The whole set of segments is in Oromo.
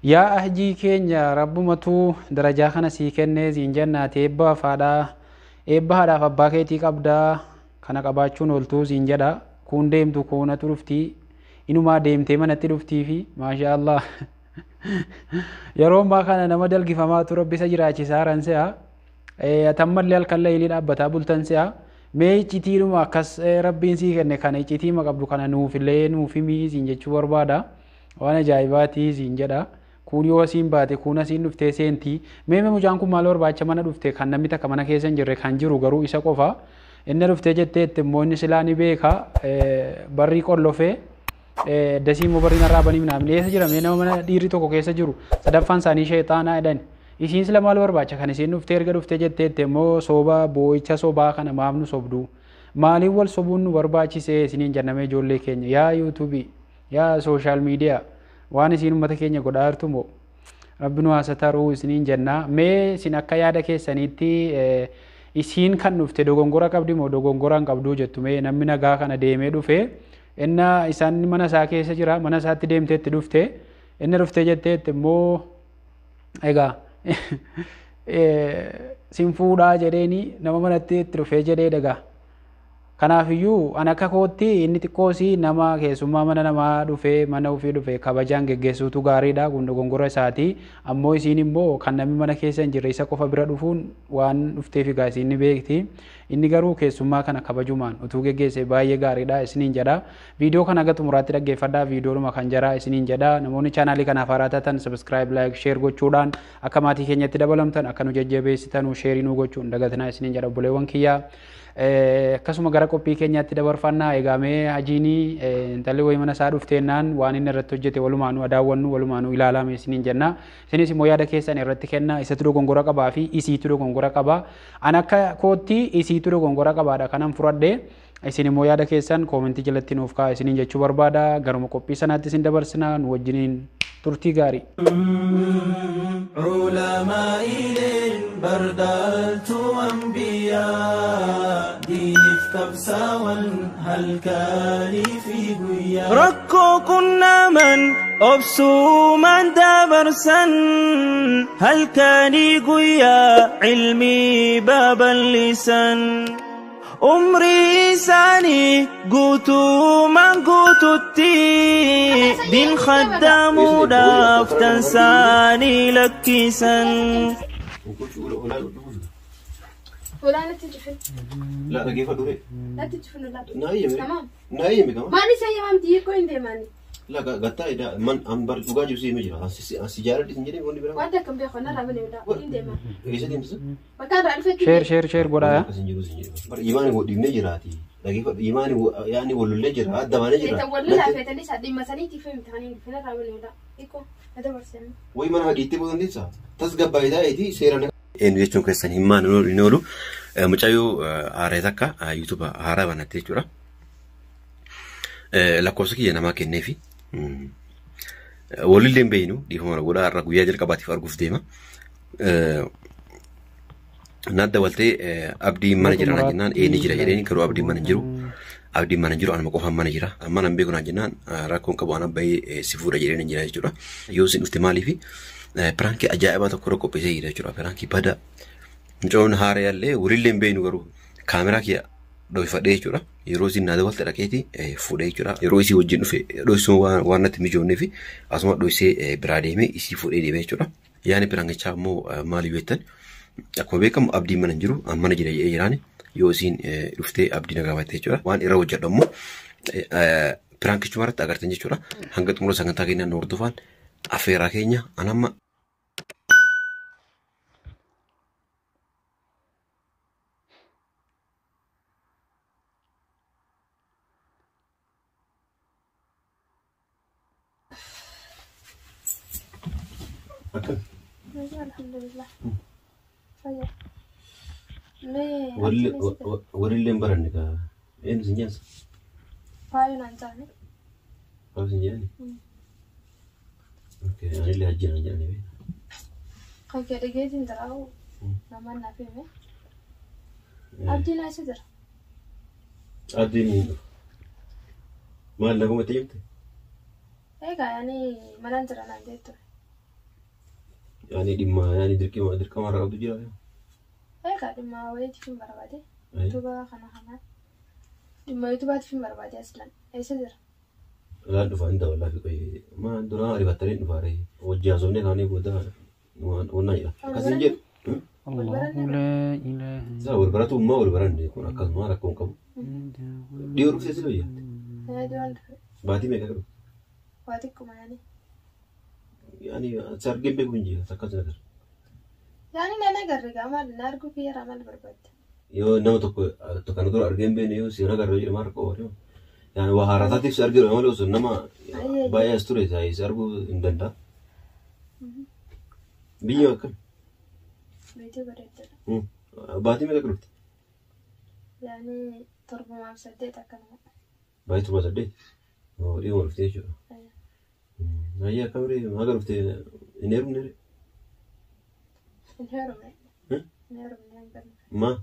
Yaa ahjii keenya rabbumatu darajaa kana sii kennee siin jennaati eebba afaadhaa eebba haadhaaf abbaa keetii qabdaa kana qabaachuun ooltuu siin jedha kuun deemtu kuunatu dhuftii inumaa deemtee manatti dhuftii fi maashaa Allah yeroo ammaa kana nama dalgifamaatu rabbi isa jiraachisaa haran se'a atammallee halkan leeylii dhaabbataa bultan se'a mee iccitiidhuma akkas rabbiin sii kenne kana iccitiima qabdu kana nuufillee nuuf himii siin jechuu barbaada waan ajaa'ibaatii siin jedha. Kun yoo asiin baate kun asiin dhuftee seentii mee mucaan kun maal barbaacha mana dhufte kan namni takka mana keessa hin jirre kan jiru garuu isa qofa inni dhuftee jetteetti immoo inni silaa ni beeka barrii qollofee dasii immoo barrii narraa banii minaamin eessa jira mee nama mana dhiirri tokko keessa jiru sadaffaan isaanii sheexaanaa jedhan isiin sila maal barbaacha kan isiin dhuftee erga dhuftee jetteetti immoo sooba boo'icha sobaa kana maaf nu sobdu maaliin wal sobuun nu barbaachisee isiniin jennamee ijoollee keenya yaa yuutuubii yaa sooshaal miidiyaa waan isiin uummata keenya godhaa jirtu moo rabbi nu haa taruu isiniin jenna mee isin akka yaada keessaniitti isiin kan dhufte dogongora qabdi moo dogongora hin qabduu jettu mee namni nagaa kana deemee dhufe inna isaan mana isaa keessa jira mana isaatti deemteetti dhufte inni dhuftee jetteetti immoo egaa sin fuudhaa jedheeni nama manatti itti dhufee jedhee dhagaa. Kanaafiyyuu an akka kootti inni xiqqoosii nama keessummaa mana namaa dhufee mana ofii dhufe kabajaan geggeessuutu gaariidha kun dogongora isaati. Ammoo isiin immoo kan namni mana keessa hin jirre isa qofa bira dhufuun waan dhufteef egaa isiin ni beekti. Inni garuu keessummaa kana kabajumaan utuu geggeesse baay'ee gaariidha isiniin jedha. Viidiyoo kana haga xumuraatti dhaggeeffadhaa viidiyoodhuma kan jaraa isiniin jedha. Namoonni chaanaalii kanaaf haaraa taatan subscribe, like, share gochuudhaan akka maatii keenyatti dabalamtan akka nu jajjabeessitan sheerii nu gochuun dagatinaa isiniin jedha obboleewwan kiyyaa. Akkasuma gara qophii keenyaatti dabarfannaa eegamee hajiinii intalli wayii mana isaa dhufteennaan waan inni irratti hojjete walumaanuu adaawwannu walumaanuu ilaalame isiniin jenna. Isinis immoo yaada keessan irratti kenna isatu dogongora qabaa fi isiitu dogongora qaba. An akka kootti isiitu dogongora qabaadha kanan fudhadhe. Isin immoo yaada keessan koomentii jalatti nuuf kaa'aa isiniin jechuu barbaada. Garuma qophii sanaatti isin dabarsina nu wajjiniin turtii gaarii. علماء بردالت أنبياء دين افتبسا هل كان في قيا ركو كنا من أبسو من دابرسا هل كان قيا علمي باب اللسان عمري ساني قوتو من قوتو التي دين خدامو دافتن ساني لكيسا ولا تجفن لا رجيفة دوري لا تجفن لا نايم تمام نايم كمان ماني شيء ما مدير كوين دي ماني لا قطع إذا من أمبر وجا جوسي مجرى سيجارة تنجري وني برا وانت كم بيخونا رابني ولا إن دي ما إيش دي مس وكان رأي شير شير شير godhaa. سنجرو بر إيمان هو دينه جراتي رجيفة إيمان هو يعني ولله جرا دمانه جرا ولا فاتني سادي مثلا تفهم تاني فينا رابني ولا إيكو هذا برسم وإيمان هديته بدون ديسا تسقى بايدا إيدي سيرنا Eenyu jechuun keessan himaan hin oolu mucayyoo haaree takka yuutuuba haaraa banattee jechuudha. Lakkoofsa kiyya namaa kenneefi walillee hin beeknu dhiifama godhaa har'a guyyaa jalqabaatiif arguuf deema. Naaf dabaltee abdiin mana jira naan jennaan eenyu jira jedheen garuu abdiin mana hin jiru. Abdiin mana hin jiru anuma qofaan mana jira. Mana hin beeku naan jennaan rakkoon qabu ana bahee si fuudha jedheen hin jira jechuudha. Yoo isin dhufte maaliifi piraankii ajaa'ibaa tokko irra qopheessee jira jechuudha. Piraankii badaa mucayyoon haaraa illee walillee hin beeknu garuu kaameraa kiyya dhoofadhee jechuudha. Yeroo isin naa dabalte dhaqeeti fuudhee jechuudha. Yeroo isii wajjin dhufe dhoofisuun waan natti mijoofnee fi asuma dhoofisee biraa deemee isii fuudhee deemee jechuudha. Yaani piraankichaa immoo maaliif jettan akkuma beekamu abdiin mana hin jiru mana jira jedhee jiraani yoo isiin dhuftee abdii na gaafatte jechuudha. Waan irra hojjedhu immoo piraankichuma irratti agartan jechuudha. Hanga xumura sagantaa keenyaan nu hordofaan affeeraa keenya anamma الحمد لله طيب walillee hin baranne kaa eenyu sin jaansa Faayoon aan jaane Faayoon sin jaane okay anillee hajji naan jedhani beekna kan kee dhageetiin jira namaan naaf hime abdiin eessa jira Abdiin hin dhufu maal naguma itti himte Egaa yaani manaan jira naan jettu. Yaani dhimma yaani dirqama dirqama irraa qabdu jira. Egaa dhimma wayiitiif hin barbaade. Yuutuuba kana kana. Dhimma yuutuubaatiif hin barbaade aslan. Eessa jira? Laal dhufa hin ta'u laafi qoyee. Ma duraan ariifattanii dhufa ree. Hojii haasofnee kaanee booda waan jedha. Akkasiin jedhu. Allahu laa ilaaha Isa wal baratu ummaa wal baranne kun akkasuma rakkoo hin qabu. Dhiyoo dhuftee si biyyaatti. Duraan dhufe. Baatii meeqa qabu? Waa xiqquma yaani. Yaani si argeen beeku hin jiru akkas na gara. Yaani nan agarre gaa maal na arguu fi yeroo maal barbaadde? Yoo nama tokko kana dura argeen beekne yoo si agarre jedhama rakkoo qabu. Yaani waa haaraataatiif si argee malee osoo nama baay'ee as ture si arguu hin danda'a. Biyya akkam? Meetii bareeddadha. Baatii meeqa dhufte? Yaani 7 fi 8 akkanuma. Baatii 7 8? Dhiyoo dhufte jechuudha. Ayyaa akkam ree haga dhufte hin heerumne ree? Hin heerumne. Hin heerumne hin barne. Maa?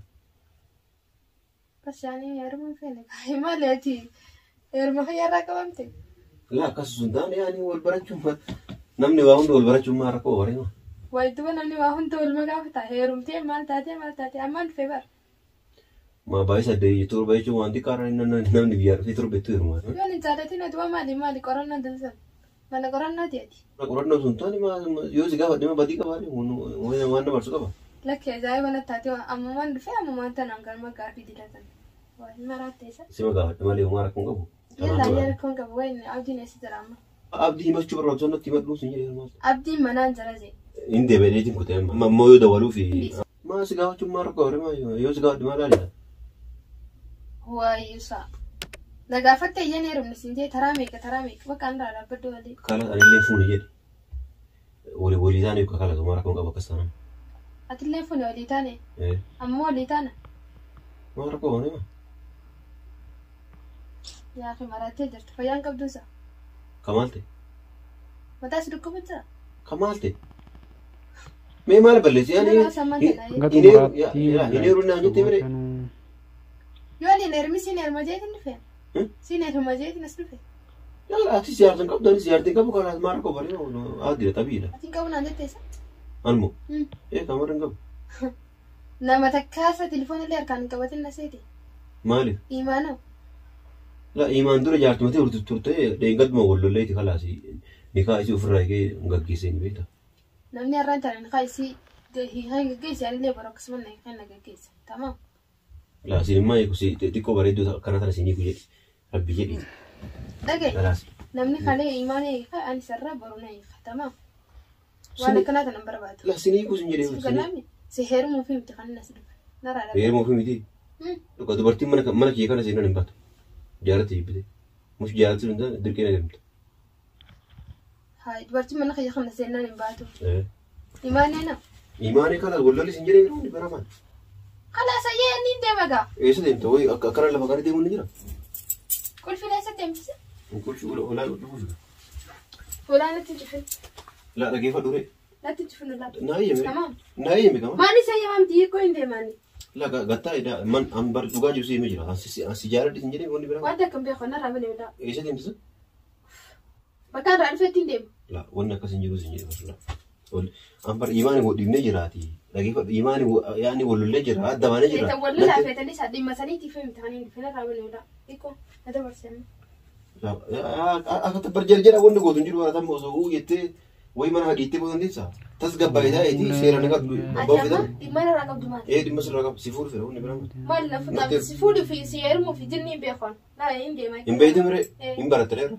Bas yaani heerumuu hin feene. Maali ati heeruma fayyarraa qabamte? Laa akkas sun taane yaani wal barachuun namni waa hunda wal barachuun maa rakkoo bareema. Wayi duba namni waa hunda waluma gaafata. Heerumtee maal taatee maal taatee ammaan dhufee bara. Maa baay'ee 8 7 jechuun waan xiqqaadha namni biyyaa dhufee torba itti heerumaa. Yoon hin jaalatin duba maali maali qorannoo dalsan. Mana qorannooti ati. Qorannoo sun taane yoo si gaafadhe ma badii qabaa waan na barsu qaba. Lakki ajaa'iba natti taate ammumaan dhufee ammumaan tanaan galma gaafii dilatan. Waa hin maraatte isa. Sima gaafadhe malee homaa rakkoon qabu. Yallaa yaa rakkoon qabu wayi abdiin eessa jira amma? Abdii himachuu barbaadu natti himadhuu sin jedhee maal. Abdiin manaan jira jee. Hin deebi'eetiin kutee amma ammoo yoo dabaluu fi maa si gaafachuun maa rakkoo horee maa yoo si gaafadhe maa laalidha. Waayuusaa. Na gaafatte iyyaan heerumne siin jee taraa meeqa taraa meeqa bakka an irraa dhaabbadhu walii. Kala anillee fuuni jedhe. Walii walii taane yookaan kala maa rakkoon qabu akkas taanaan. Atillee fuuni walii taane. Ammoo walii taana. Maa rakkoo horee maa. Yaa fi maraattee jirta fayyaan qabduusa. Kamaal ta'e. Mataa si dhukkubu jira. Kamaal ta'e. Mee maal balleessi yaani Nama samman Hanga tanaa. xumuraatti hin heerumne naan jettee miree. Yoo ani hin heerumi siin heeruma jeetiin dhufe. Siin heeruma jeetiin as dhufe. Yaa ati siyaartan qabdu ani siyaartiin qabu kanaas maa rakkoo baree adii xabiidha. Ati hin qabu naan jette isa. Anmoo. Ee kamarra hin qabu. Nama takkaasa telefoona illee harkaan hin qabatin na seeti. Maaliif? Imaanoo. La imaan dura jaartumatee turte dheengaduma wallolleeti kalaasi nikaa isii ofirraa eegee gaggeessee ni beekta. Namni har'aan tana nikaa isii hin gaggeesse anillee bara akkasuma kan na gaggeesse. Tamaam. La isin immoo xiqqoo bareedduu akkana tana isinii jedhi rabbi jedhi. Dhagaye. Kalaas. Namni kalee imaana hiika ani sarara boru na hiika. Tamaam. Waan akkanaa kana hin barbaadu. La isinii kuusin jedhee. Si galaami si heerumuu fi miti kan nas dhufe. Narraa dhabe. Heerumuu fi miti. Dhuga dubartiin mana kiyya kana seenan hin baatu. Jaalatti jibbite. Mus jaalatti sun dirqee na deemta. Haa dubartiin mana kiyya kana seenan hin baatu. Imaanee na. Imaanee kana wallolli sin jedhee yeroo hundi baramaan. Kalaas ayyee inni hin deema gaa. Eessa deemta wayi akkana lafa kana deemuun ni jira. Qulfiin eessa deemtise? Qulfi olaa dhufuuf. Olaan natti hin cufin. La dhageeffadhu ree. Natti hin cufin olaa. Naa eeyyame. Tamaam. Naa eeyyame kama. Maal isa eeyyamamti hiikoo hin deemani. La gattaa ida man an bar dhugaa jiru si hime jira. Ansi jaaladhi sin jedhee wanni biraa. Wanta akkam beeku narraa bane olaa. Eessa deemtise? Bakka irraa dhufetti hin deemu. La wanni akkas hin jiru sin jedhe la. An bar imaani dhiibnee jiraati. Dhageeffadhu imaani yaani wallollee jira adda baanee jira. Feetan wallolaa feetanii isaa dhimma saniitiif himti kan hin dhufe narraa bane olaa. Hiikoo na dabarsee amma. Akka bar jala jala wanni gootu hin jiru baratan osoo uu jettee wayi mana hadhiittee booda dandeessaa. Tas gabbaayee taa'eeti seera ni qabdu. Ati amma dhimma narraa qabdu maali? Ee dhimma sirraa qabu si fuudhu fedha wanni biraa. Maal na fuudhaaf si fuudhuu fi si heerumuu fi jinni hin beekan. Naa hin deema. Hin beektu miree hin baratte dheera.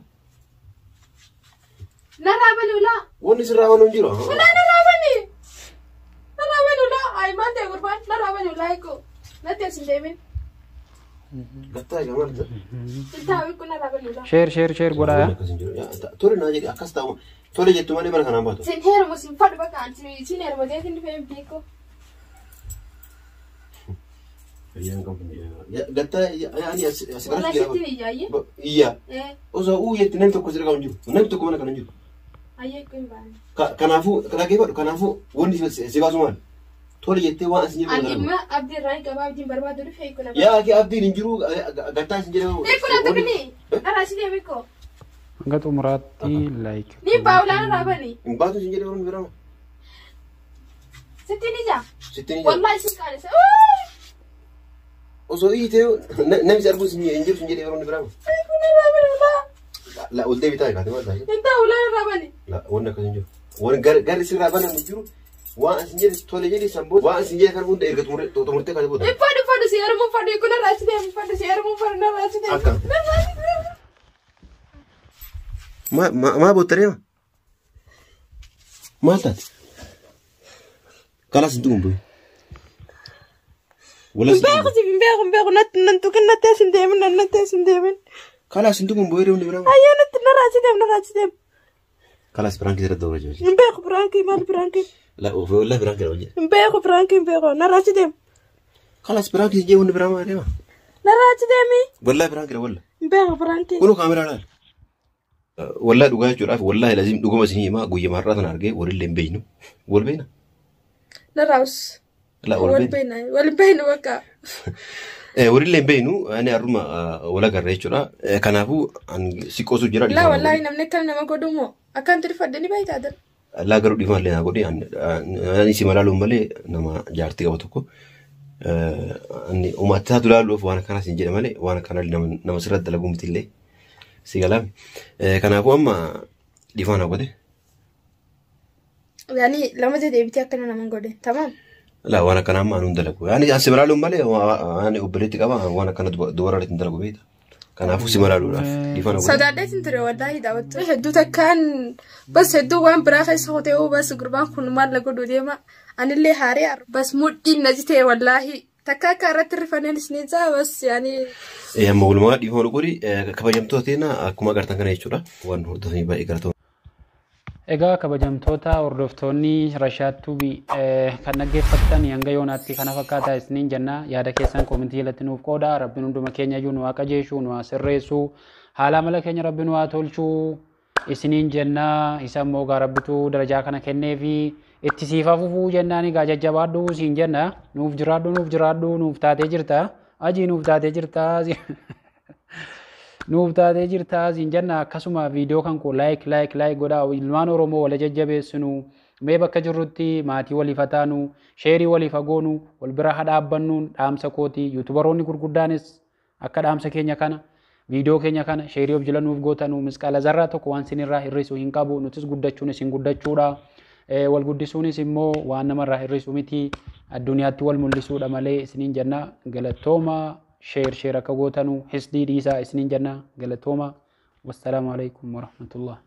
Narraa bane ulaa. Wanni sirraa banu hin jiru. Ulaa narraa bane. Narraa bane ulaa. Ayi maal ta'e gurbaan narraa bane ulaa hiikoo. Natti as hin deemin. Gattaa egaa maal ta'e? Iltaa hiikoo narraa bane ulaa. Share share share godhaa yaa. Akkas hin jiru. Tole naa jedhi akkas ta'u. Tole jettu malee mana kanaan baatu. Sin heerumu sin fadhu bakka ani sin heeruma jeetiin dhufee hin beeku. Fayyaan qabu. Gattaa yaani as Walaa jira. sitti iyyaayyee. Iyyaa. Ee Osoo uu jetti namni tokko sirra qabu hin jiru. Namni tokko mana kana hin jiru. ayyee hiikoo hin baane. Kanaafuu dhaggeeffadhu kanaafuu wanni si baasu maali? Tole jettee waan asin Ani jedhu. dhimma abdii irraa hin qaba abdiin barbaadu dhufe hiikoo na Yaa kee abdiin hin jiru gattaa asin jedhu. Hiikoo na tuqni. Narraa si deemi hiikoo. Hanga xumuraatti like. Ni baawulaan irraa bani. Hin baatu asin jedhu wanni biraa. Sittiin ija. Sittiin ija. Wallahi sin qaanessa. Osoo iyyitee namni si arguu hin jiru sin jedhee yeroo inni biraa. La ol deebitaa kaatee maal taasisa? Hin ta'u ulaan irraa bani. La wanni akkas hin jiru. Wanni garri sirraa banamu jiru waan asin jedhe tole jedhe san booda waan asin jedhe kan hunda erga xumurtee kaatee booda. Iffadhu fadhu si heerumuu fadhu kun irraa achi deemu fadhu si heerumuu fadhu narraa achi deemu. Akka. Maa boottaree ma? Maal taate? Kalaas hin tuqun bu'e. Hin beeku si hin beeku hin beeku natti nan tuqin natti as hin deemin natti as hin deemin. Kalaas hin tuqun bu'ee reemni biraa. Ayyee natti narraa achi deemu narraa achi deemu. Kalaas biraankii irratti dabala jira. Hin beeku biraankii maal biraankii. La wallahi biraankii irra jira. Hin beeku biraankii hin beeku narraa achi deemu. Kalaas biraankii jee wanni biraa maal deema? Narraa achi deemi. Wallahi biraankii walla. Hin beeku biraankii. Kunoo kaameraa laal. Wallahi dhugaa jechuudhaaf wallahi lazim dhuguma isin himaa guyyaa har'aa sana argee walillee hin beeknu. Wal beekna? Narraa us. La wal Wal beekna. beekna wal beekna bakka. Walillee hin beeknu ani har'uma wal agarra jechuudha. Kanaafuu si qoosuu jira. Laa wallahi namni akkam nama godhu moo akkam tirfadde ni beektaa dha. Laa garuu dhiifama illee naa godhi ani si malaaluun malee nama jaartii qaba tokko. Ani uummata isaatu ilaaluuf waan akkanaas hin jedhe malee waan akkanaa nama sirratti dalaguu miti illee si galaame. Kanaafuu amma dhiifama naa godhe. Yaani lama deebitee akkana nama godhe tamam. Laa waan akkanaa amma anuun dalagu. Ani si malaaluun malee ani obboleetti qaba waan akkana dubara irratti hin dalagu beekta. Kanaafuu si malaaluudhaaf dhiifama naa godhe. Sodaadheetiin ture wallahi daawwattu. Hedduu takkaan bas hedduu waan biraa keessa hotee bas gurbaan kun maal la godhu deema. Anillee haaree bas mudhiin na jitee wallahi. Takka akka irratti rifanneen isiniin bas yaani. Amma walumaa dhiifama godhi kabajamtoota teena akkuma agartan kana jechuudha. Waan hordofanii baay'ee galatooma. Egaa kabajamtoota hordoftoonni Rashaad Tuubii kan dhaggeeffattan hanga yoonaatti kana fakkaataa isiniin jenna. Yaada keessan koomentii jalatti nuuf qooda. Rabbiin hunduma keenya iyyuu nu haa qajeelchu, nu haa sirreessu. Haala amala keenya Rabbiin nu haa tolchu isiniin jenna. Isa immoo egaa Rabbitu darajaa kana kenneefi itti siif hafufuu jennaan egaa jajjabaadhu siin jenna. Nuuf jiraadhu nuuf jiraadhu nuuf taatee jirta. Ajii nuuf taatee jirta. Nuuf taatee jirta siin jenna. Akkasuma viidiyoo kan koo laayik laayik laayik godhaa ilmaan Oromoo wal jajjabeessinu mee bakka jirrutti maatii waliif haa taanu sheerii waliif haa goonu wal bira haa dhaabbannuun dhaamsa kooti. Yuutubaroonni gurguddaanis akka dhaamsa keenya kana viidiyoo keenya kana sheerii of jala nuuf gootanu misqaala zarraa tokko waan sinirraa hir'isu hin qabu. Nutis guddachuun isin guddachuudha. Wal guddisuunis immoo waan namarraa hir'isu miti. Addunyaatti wal mul'isuudha malee isiniin jenna. Galatooma. Sheer sheer akka gootanu hisdii dhiisaa isiniin jenna. Galatooma. Wassalaamu alaikum warahmatullah.